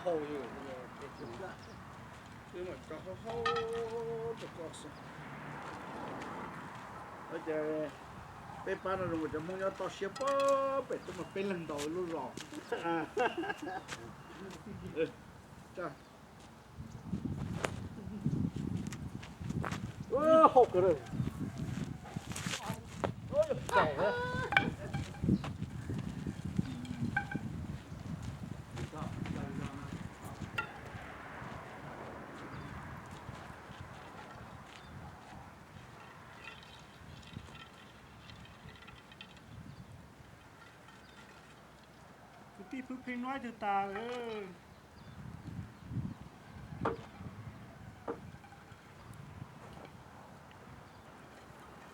Wb mam tso hauv hauv rau koj xwb. Ces peb pab no zoo nkaus cov Hmoob nyob toj siab pob pem twb muaj peb leeg ntaus lub zos. Tus tij phwb pheej nuab tug tas.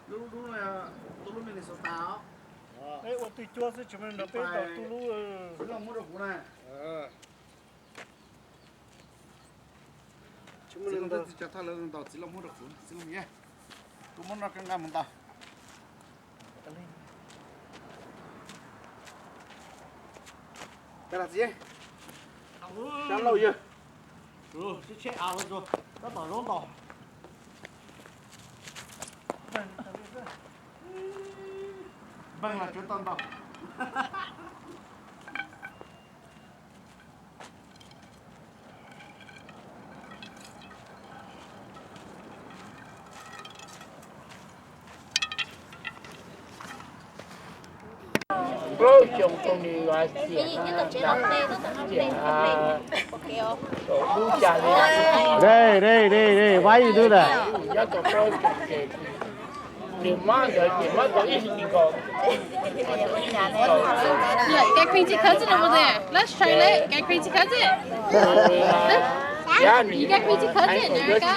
Lub dub no yog tu lub Minnesota os. Peb ua twj cuab xwb tsis muaj neeg nrog peb tau tu lub. Txiv Lauj muab rau kuv na. Txiv Lauj twb tsis tso thawj lawv ntaus, Txiv Lauj muab rau kuv, Txiv Lauj, kuv muab noj koj nqa mus ntaus. Txiv Lauj yawg, sib tsheb av ua tus tab tom zaub ntaus. Npeeg los tsuav tau ntaus. Dej, dej, dej, dej, vay tus ntawd. Your crazy cousin over there. Let's try it. Your crazy cousin. You got crazy cousin, Erica.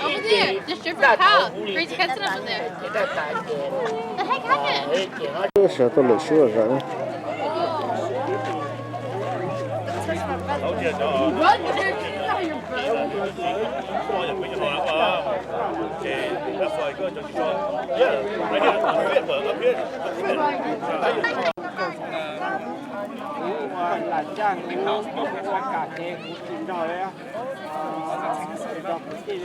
Over there. Just different house. Crazy cousin over there. The heck happened? Sawv tau lawm sub zam. Lam caj kuv ua kam ces kuv tsis nrog li. Nrog kwv tij li.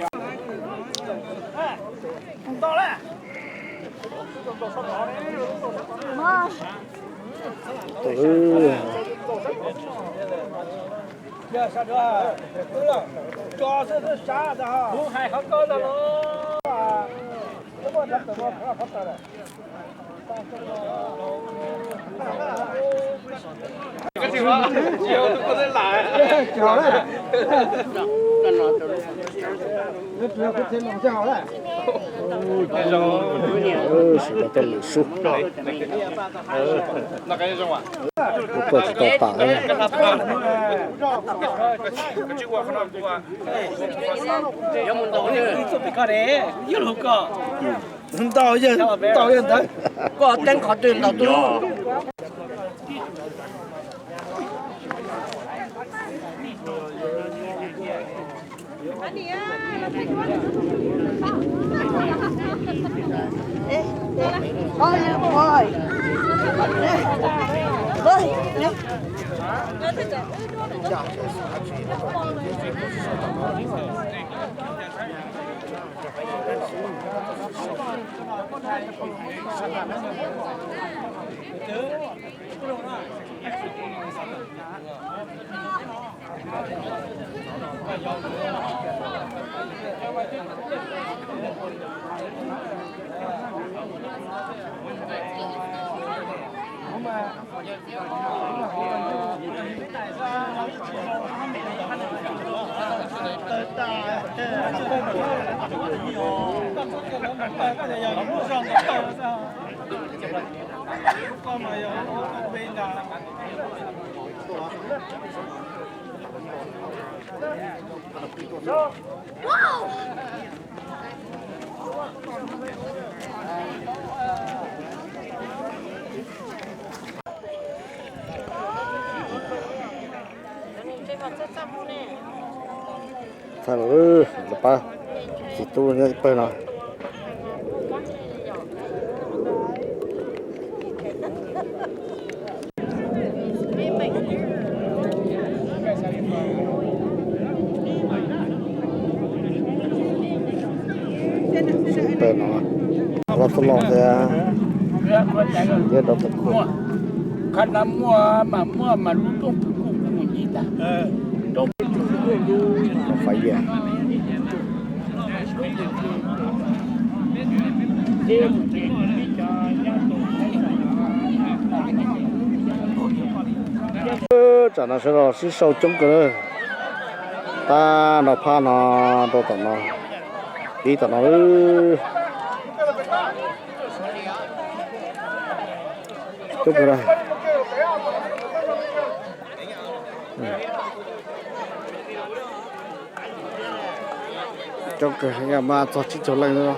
Kuv hais qhov koj ntag los. Sawv daws tuaj lwm sub. Lub koj tsis tau tas. Ntau yawg, ntau yawg ntawd. Koj teeb qhov twg ntaus twg. Txhaj lawm, lawv pab txiv tub nyob ib pawg no. Rau txoj los thiab, rau txoj khuam. Faiv yam. Tsam no sawv daws sib sau coob kawg na. Tab no phab no rau tom no, ib tom no. Coob kawg na. Coob kawg, mas txog tsib caug leej.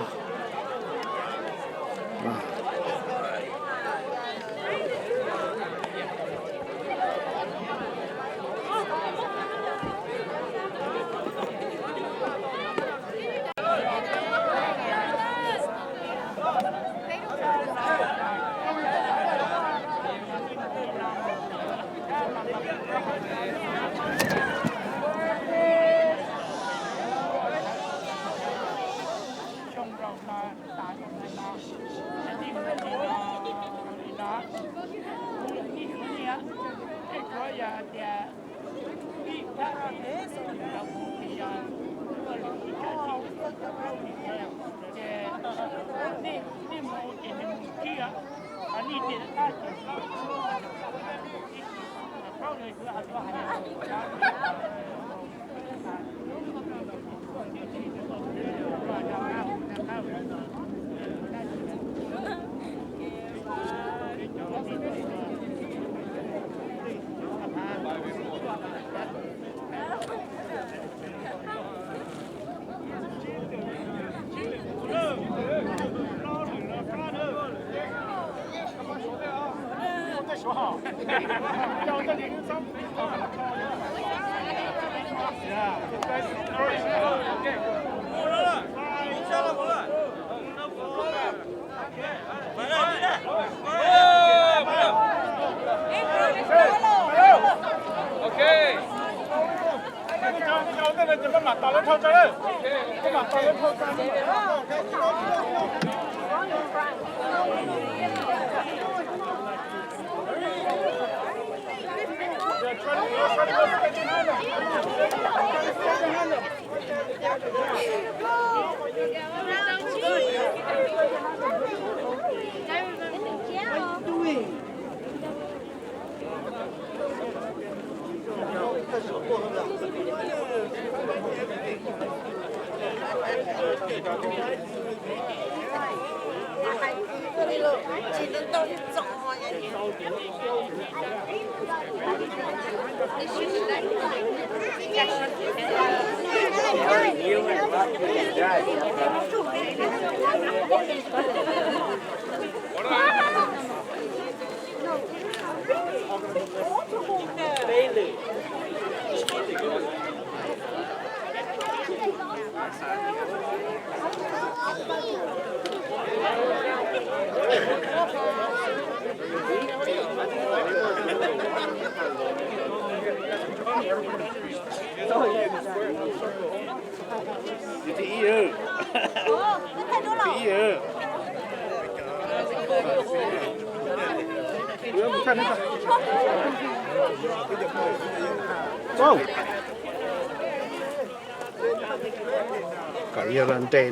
Kom yog los nres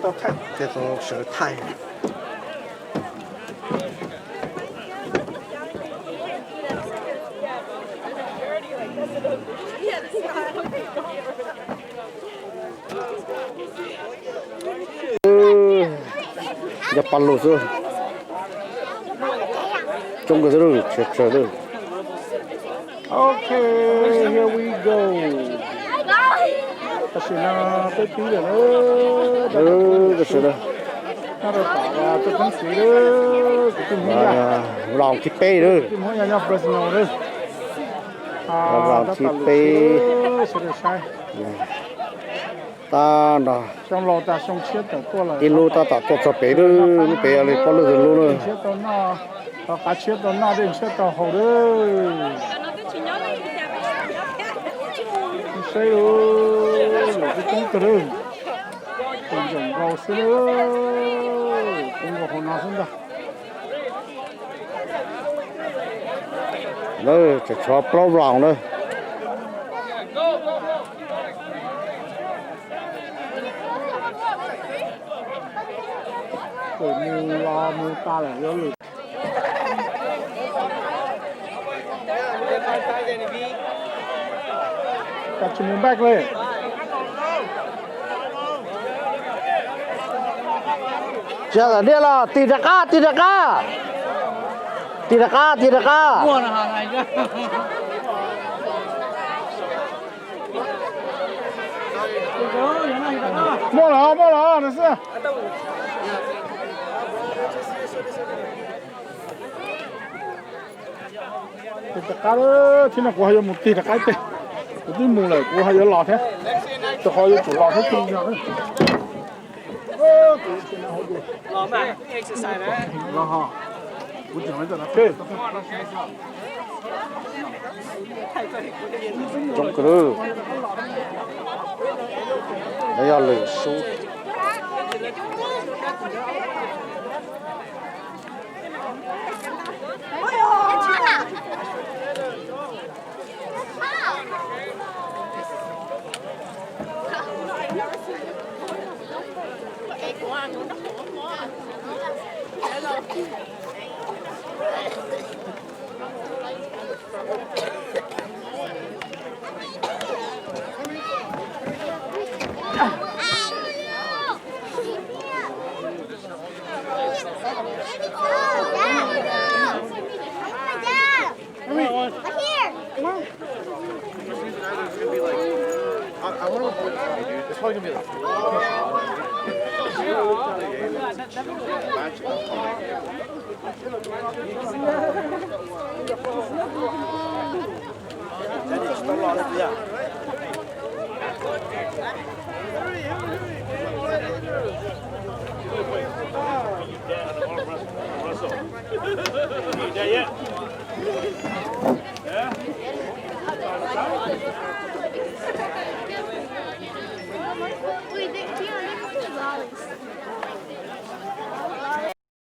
no thiaj tau sawv thaij. Yog paj lug xwb. Coob kawg xwb, tsawg tsawg lawm. Ok, here we go. Tam sim no peb pib lawm na. Tam sim no nyob rau tom tuaj txeeb txiv lawm, kwv tij Hmoob Yaj. Vlog thib peb lawm. Kwv tij Hmoob Yaj nyob Fresno lawm. Vlog thib peb. Sawv daws saib. Tab no xyoo laus tas xyoo tshiab tawm tuaj lawm. Ib lub tab tom tuaj txog pem lub, lub pem yog li pab lub twg lub na. Tshiab tau noj, qav tshiab tau noj, dej tshiab tau haus lawm. Saib lawm, lawm twb coob kawg lawm. Ntsaum nkaus xwb, poob nkaus hauv no xwb ntag. Lawv tseem tshuav plaub round na. Mus los mus tas lawm. Tsis mus back li. Tsis yog niaj los tig rov qab, tig rov qab. Tig rov qab, tig rov qab. Muaj los, muaj los, no xwb. Tig rov qab, thaum no kuv ho yuav mus tig rov qab ib teg. Kuv twb mus lawm kuv ho yuav los thiab. Rau qhov yuav tsum los thiab tsis yog. Coob kawg, no yog lwm sub.